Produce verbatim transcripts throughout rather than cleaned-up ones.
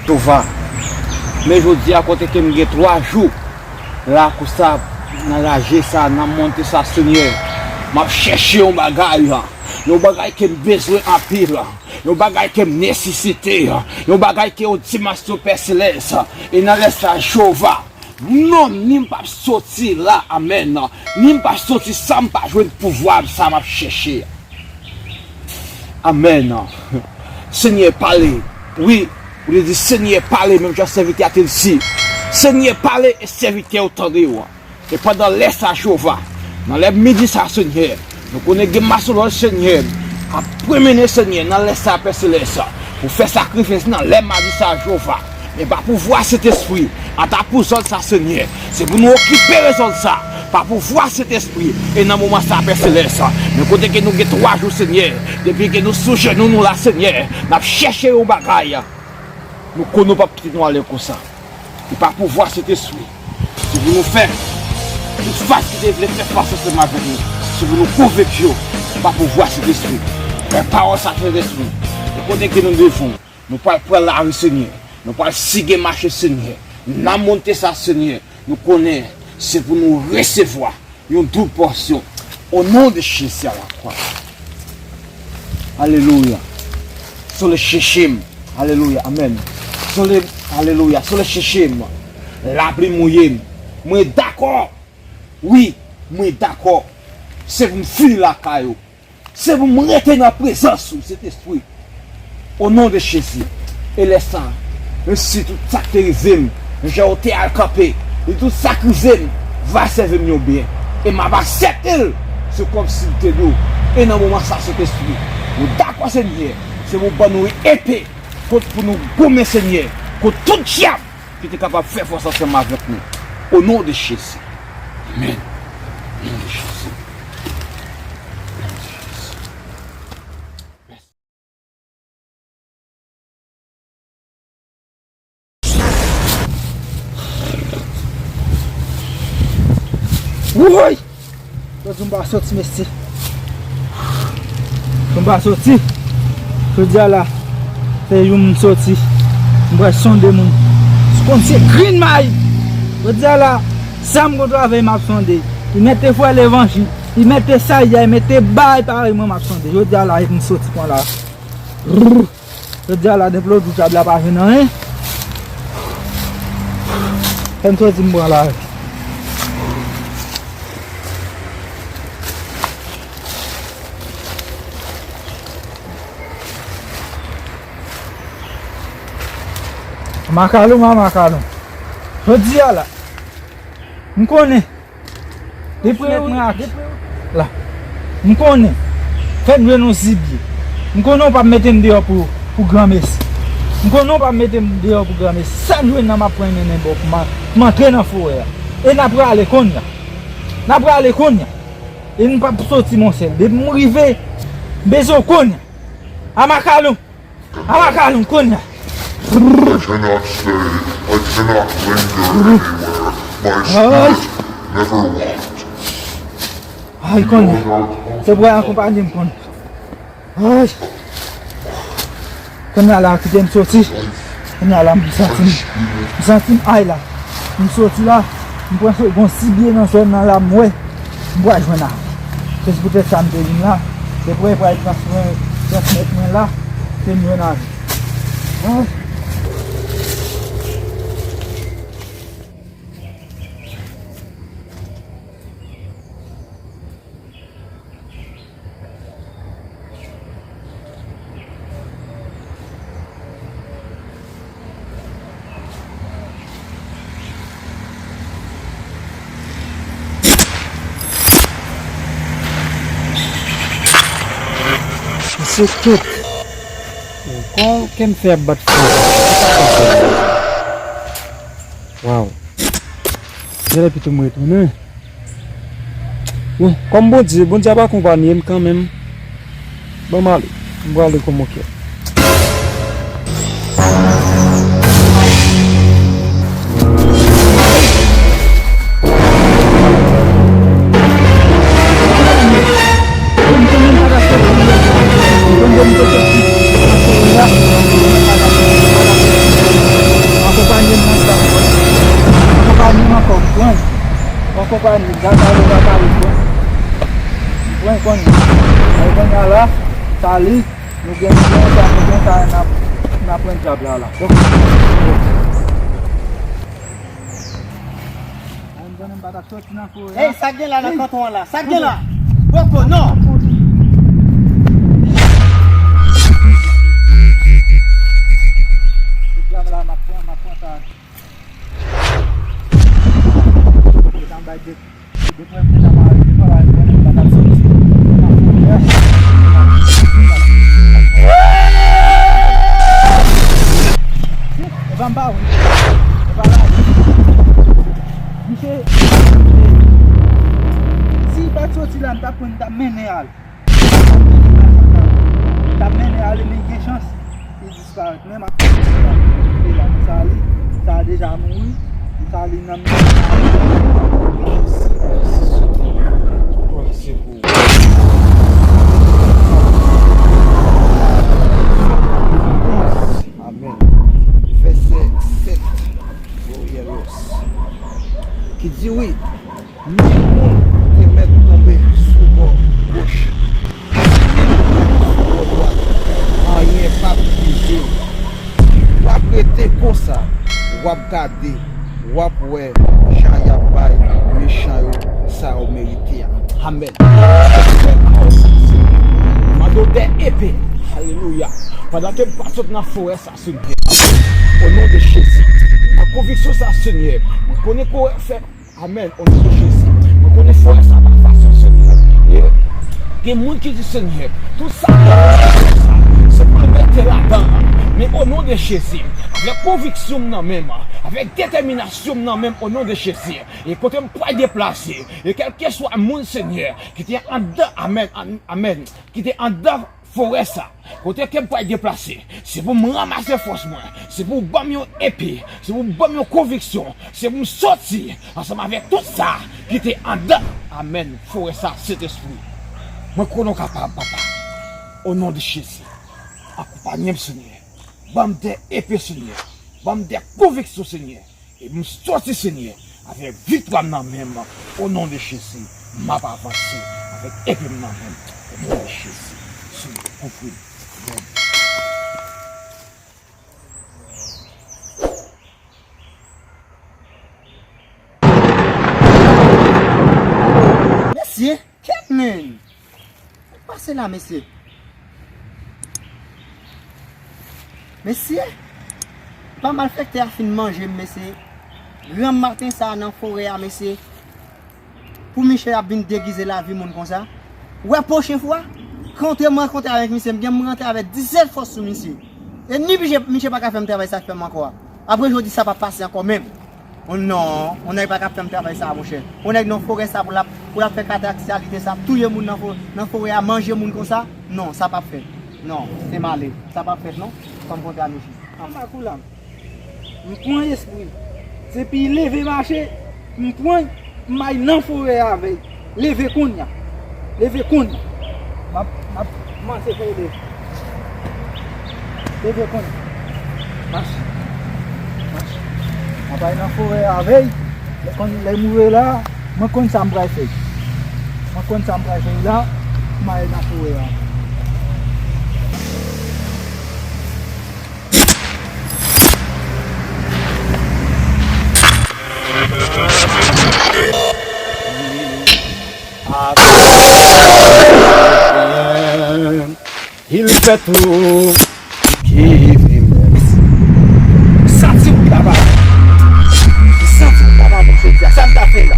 Jewova. Men jodi a, kote ke m gen twa jou la konsa, nan raje sa, nan monte sa, Senyè, m ap chèche yon bagay, yon bagay ke m bezwen anpil, yon bagay ke m nesesite, yon bagay ke yon dimansyon, Pè Selès. E nan lè sa, Jewova, non, ni m p ap soti la, amèn, ni m p ap soti san m pa jwenn pouvwa sa m ap chèche. Amèn. Senyè, pale. Wi, ou te di, Senyè, pale, menm jan sèvitè a te di. Senyè, pale e sèvitè ou tande w. E pandan lè sa, Jewova, nan lè midi sa, Senyè, nou konnen gen masonlòj, Senyè, ap pwomennen, Senyè, nan lè sa, Pè Selès, pou fè sakrifis nan lè madi sa, Jewova. Men pa pouvwa Sentespri, ata pou zòn sa, Senyè. Se pou nou okipe zòn sa, pa pouvwa Sentespri. E nan moman sa, Pè Selès, men kote ke nou gen twa jou, Senyè, depi ke nou sou jenou nou la, Senyè, n ap chèche yon bagay. Nou konnen w p ap kite nou ale konsa. E pa pouvwa Sentespri, se pou nou fè tout fas ki te vle fè fas ansanm avèk nou. Se pou nou konvenk yo pa pouvwa Sentespri. Fè pawòl sa, Sentespri. E kote ke nou devan w, nou pral pran lari, Senyè. Nou pral sige mache, Senyè. Nan monte sa, Senyè, nou konnen se pou nou resevwa yon doub pòsyon. O non de Jezi a la kwa. Alelouya. Solèy chèche m. Alelouya. Amèn. Solèy, alelouya. Solèy chèche m. Lapli mouye m. Mwen dakò. Wi, mwen dakò. Se pou m fini lakay ou. Se pou m rete nan prezans ou, Sentespri. O non de Jezi. E lè sa, menm si tout sa k te rive m, jan w te al kanpe, e tout sa k rive m, va sèvi m yon byen. E m ap aksepte l, se kòmsi l te di w. E nan moman sa, Sentespri, nou dakò, Senyè, se pou w ban nou epe kont pou nou goumen, Senyè, kont tout dyab ki te kapab fè fas ansanm avèk nou. O non de Jezi. Amèn. O non de Jezi. Woy! Jodi m pa soti, mesye. Jodi m pa soti. Jodi a la, se jou m soti. M pral sonde moun. Konn se grenn may. Jodi a la, sa m konn travay m ap sonde. Li mete frè levanjil. Li mete sa y a, li mete bay parèy mwen m ap sonde. Jodi a la, m soti pran la. Jodi a la, depi lòt jou dyab la pa jwenn anyen. Fè m soti m pran lari. Makalon, a makalon. Jodi a la, m konnen. Depi w met mwen ak la. M konnen. Fè m jwenn yon zibye. M konnen w p ap mete m deyò pou, pou granmesi. M konnen w p ap mete m deyò pou granmesi. Sa m jwenn nan m ap pran mennen bò pou m a, pou m antre nan forè a. E n a prale kounye a. N a prale kounye a. E n p ap soti, monchè. Depi m rive, m bezwen w kounye a. A makalon. A makalon kounye a. I cannot stay. I cannot linger anywhere. My spirit never walked. Ay, kounye a. Se pou akonpanye m kounye a. Ay. Kounye a la, kite m soti. Kounye a la, m santi m, m santi m ay la. M soti la, m pran se gon sibye nan zòn nan la, m wè m pral jwenn avè l. Se poutèt sa m te vin la. Se pou l pral transfè, transmèt mwen la, ke m jwenn avè l. Ay. Misye kèt. Kon kè m fè ap bat fò. Waw. Genlè pito m retounen. Bon, kòm Bondye, Bondye ap akonpanye m kanmenm. Ban m ale. M prale kòm yon kè. Konpani, gaz a yo pa pale bon. Mwen konnen. Mwen konnen la, sa li, nou gen, nou gen sa, nou gen sa, n ap, n ap pran dyab la, la. Donk, Hey, sa k gen la nan kanton an la? Sa k gen la? Poko, non! Epa m pa wè. Epa la. Misye, si li pa t soti la, m t ap pran, m t ap mennen al. M t ap mennen al, men gen chans li disparèt. Men m ap, e la, m sali, sa a deja mouri. M sali nan men. Amèn. Vèsè sèt, Glorielos, ki di wi, mil moun te mèt tonbe sou bò goch, di mil sou bò dwat, anyen p ap rive w. W ap rete konsa, w ap gade, w ap wè jan y ap bay mechan yo sa yo merite a. Amèn. Mande w de epe. Alelouya. Pandan ke m pa sot nan forè sa, Senyè, o non de Jezi, nan konviksyon sa, Senyè, mwen konnen ke w fè. Amèn. O non de Jezi. Mwen konnen forè sa pa fasil, Senyè. E gen moun ki di, Senyè, tout sa, se pou nou mete ladan. Men o non de Jezi, avèk konviksyon m nan men m, avèk detèminasyon m nan men m, o non de Jezi, e kote m pral deplase, e kèlkeswa moun, Senyè, ki te anndan, amèn, amèn, ki te anndan forè sa, kote ke m pral deplase, se pou m ranmase fòs mwen, se pou w ban m yon epe, se pou w ban m yon konviksyon, se pou m soti ansanm avèk tout sa ki te anndan, amèn, forè sa, Sentespri. Mwen konnen w kapab, Papa. O non de Jezi, akonpanye m, Senyè. Ban m de epe, Senyè. Ban m de konviksyon, Senyè. E m soti, Senyè, avèk viktwa m nan men m. O non de Jezi, m ap avanse avèk epe m nan men m. O non de Jezi, Senyè, kouvri m. Amèn. Mesye, kèt men! Sa k pase la, mesye? Mesye, pa malfektè a fin manje m, mesye. Granm maten sa a nan forè a, mesye. Pou misye ap vin degize lavi moun konsa. Wè pwochen fwa, kontre m rankontre avèk misye, m gen m rantre avèk disèt fòs sou misye. E ni misye, misye pa ka fè m travay sa k fè m ankò a. Apre jodi sa p ap pase ankò menm. O non, yon nèg pa ka fè m travay sa a, monchè. Yon nèg nan forè sa pou l ap, pou l ap fè kataksyalite sa, ap touye moun nan fo-, nan forè a, manje moun konsa. Non, sa p ap fèt. Non, se male. Sa p ap fèt, non. Fò m kontre a misye. Anba kou la. M pran espri. Depi leve mache, m pran, m ay nan forè avè l. Leve kounye a. Leve kounye a. M ap, m ap kòmanse fè leve. Leve kounye a. Mache. Mache. M ap al nan forè a avè l. Lè konn, lè m rive la, mwen konn sa m pral fè. Mwen konn sa m pral fè la, m al nan forè a. Il fait tout. Give him thanks. M santi wout la pa bon. M santi wout la pa bon jodi a. Sa m ta fè la?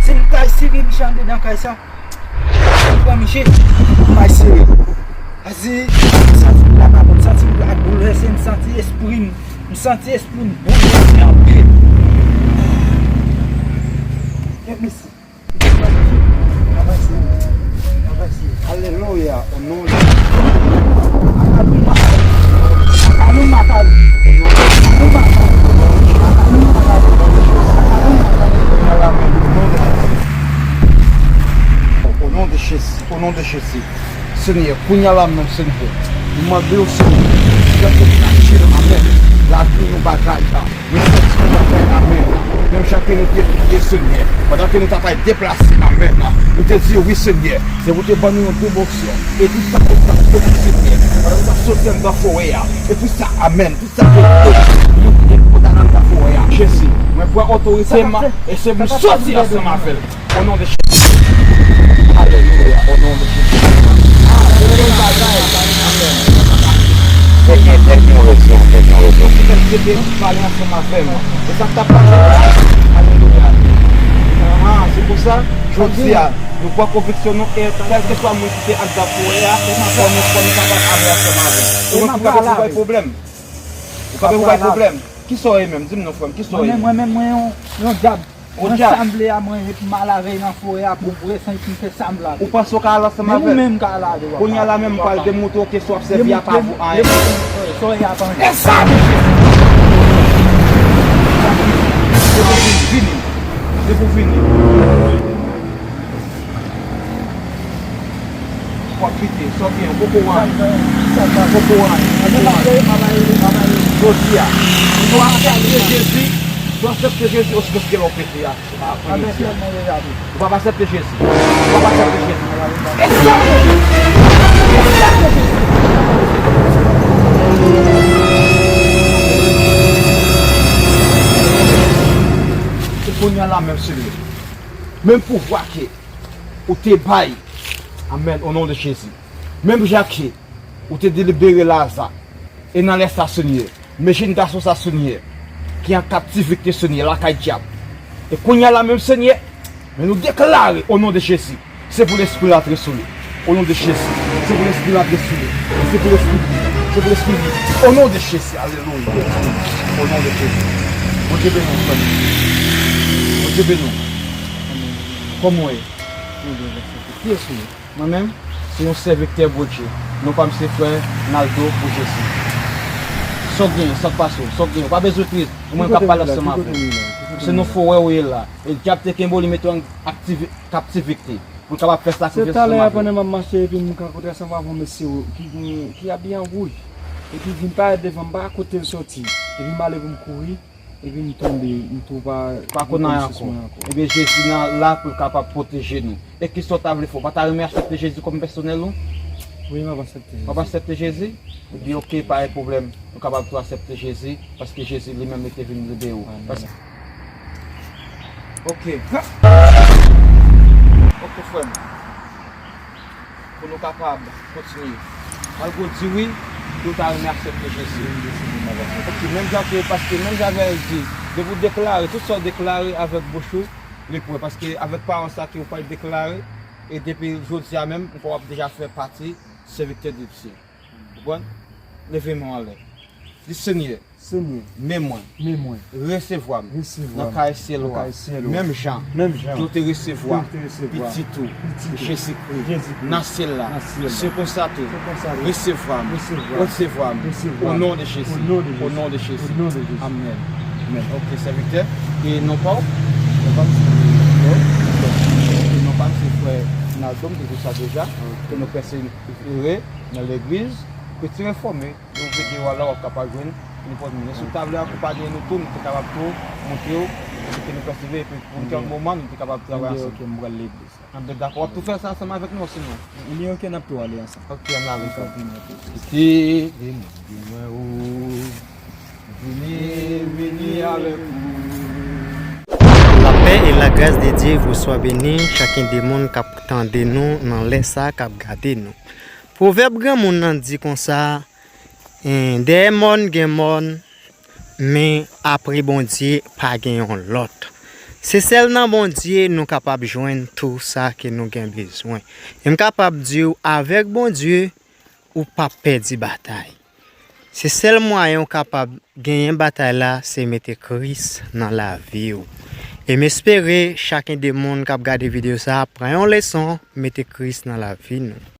Si m kay sere misye anndedan kay sa, m pran misye, m kay sere. Pase m santi wout la pa bon. M santi wout la boulvèse. M santi espri m, m santi espri m boulvèse anpil. Kèt mesye. Alelouya, o non de Jezi. O non de Jezi, o non de Jezi. Senyè, kounye a la menm, Senyè, nou mande w, Senyè, fè w kache nan men lavi nou bagay la. Mwen santi yon bagay, amèn. Menm Pandan ke nou te priye, Senyè, pandan ke nou t ap al deplase, amèn, nou te di, wi, Senyè, se pou te ban nou yon pwomosyon. E tout sa nou t ap soti, Senyè, pandan nou t ap soti anndan forè a, e tout sa, amèn, tout sa ke nou te konn anndan forè a, Jezi, mwen pran otorite m e se pou m soti ansanm avè l. O non de Jezi. Alelouya. O non de Jezi. Amèn. Trè byen, trè byen, w rezon, trè byen, w rezon. Mèt rete pale ansanm avè m. E sa k t ap pase la? Alelouya. Ahan, se pou sa, jodi a, nou pran konviksyon nou e kèlkeswa moun ki te anndan forè a, fò nou, fò nou kapab ale ansanm avè l. Ou menm, ou kapab bay pwoblèm. Ou kapab bay pwoblèm. Kisa w ye menm? Di m non, frè m. Kisa w ye? Mwen menm, mwen menm, mwen yon, yon dyab. Mwen sanble a mwen epi m al avè l nan forè a pou vre san ki fè sa m lage. Ou panse w ka al ansanm avè l? Menm ou menm ka al avè l. Kounye a la menm m pral demontre w ke sa w ap sèvi a pa vo anyen. Demontre m, demontre m, sa w ye a pa anyen. E sa, mesye! Se pou vini. Se pou vini. W ap kite, sa w gen, poko anyen. Poko anyen, poko anyen. Jodi a, si w aksepte Jezi, si w aksepte Jezi, osi bèske lè w pete a, se pa apre midi a. Ou p ap aksepte Jezi. Ou p ap aksepte Jezi. E sa, se kounye a la menm, Senyè. Menm pouvwa ke ou te bay. Amèn, o non de Jezi. Menm jan ke ou te delibere Laza, e nan lè sa, Senyè, men jenn gason sa, Senyè, ki an kaptivite, Senyè, lakay dyab. E kounye a la menm, Senyè, men nou deklare, o non de Jezi, se pou lespri la antre sou li. O non de Jezi, se pou lespri la antre sou li. Se pou lespri, se pou lespri li. O non de Jezi, alelouya. O non de Jezi. Bondye beni w, frè m. Bondye beni w. Kòman w ye? Kiyès ou ye? Mwen menm, se yon sèvitè Bondye. Non pa m se frè Naldo pou Jezi. Sa w genyen, sa k pase w, sa w genyen, w pa bezwen tris. Ou menm k ap pale ansanm avè m. Se nan forè w ye la. E dyab te kenbe w, li mete w an aktivi-, kaptivite. Pou l kapab fè sa ke w fè ansanm avè l. Se talè a pandan m ap mache epi m rankontre ansanm avè yon mesye ki gen, ki abiye an wouj. Epi vin parèt devan m, m pa kote l soti. Epi m ale pou m kouri. Epi m tonbe, m tou pa, pa konn anyen ankò. Ebyen, Jezi nan la pou l kapab pwoteje nou. E kisa w ta vle fè? Ou pa ta renmen aksepte Jezi kòm pèsonèl ou? Wi, m ap aksepte Jezi. W ap aksepte Jezi? Ebyen, oke, pa gen pwoblèm. Ou kapab tou aksepte Jezi, paske Jezi li menm li te vin libere w. Amèn. Paske, oke. Oke, frè m. Pou nou kapab kontinye. Malgre w di wi, ke w ta renmen aksepte Jezi. Ok, menm jan ke, paske menm jan avè l di, depi w deklare, tout sa w deklare avèk bouch ou, li prè. Paske avèk pawòl sa ke w pral deklare, e depi jodi a menm, ou kwè w ap deja fè pati sèvitè de Dye. Ou konprann? Leve men w anlè. Di, Senyè, Senyè, men mwen, men mwen, resevwa m, resevwa m nan kay syèl ou a, nan kay syèl ou a, menm jan, menm jan ke w te resevwa, ke w te resevwa pitit ou, pitit ou, Jezikri, Jezikri, nan syèl la. Nan syèl la. Se konsa tou, se konsa tou, resevwa m, resevwa m, resevwa m, resevwa m, o non de Jezi, o non de Jezi, o non de Jezi. Amèn. Amèn. Ok, sèvitè, e non pa w? Non pa m se, e non pa m se frè Naldo, m te di w sa deja, ok, ke nou pèsevere nan legliz, ke ti enfòme. Yon videyo a la, w ap kapab jwenn nenpòt moun. E si w ta vle akonpaye nou tou, nou te kapab tou montre w kote nou pèsevere, epi pou kèk moman, nou te kapab travay ansanm. Ok, m pral legliz la. Anben, dakò. W ap tou fè sa ansanm avèk nou, sinon? Ebyen, ok, n ap tou ale ansanm. Ok, ann ale ansanm. Kite, vini, vini, mwen, ou, vini, vini avèk ou. Lapè e lagras de Dye vous soit béni, chacun de moun k ap tande nou nan lè sa, k ap gade nou. Pwovèb granmoun nan di konsa, en, dèyè mòn gen mòn, men apre Bondye pa gen yon lòt. Se sèl nan Bondye nou kapab jwenn tou sa ke nou gen bezwen. E m kapab di w, avèk Bondye, ou p ap pèdi batay. Se sèl mwayen w kapab genyen batay la, se mete Kris nan lavi w. E m espere chacun de moun k ap gade videyo sa a pran yon leson, mete Kris nan lavi nou.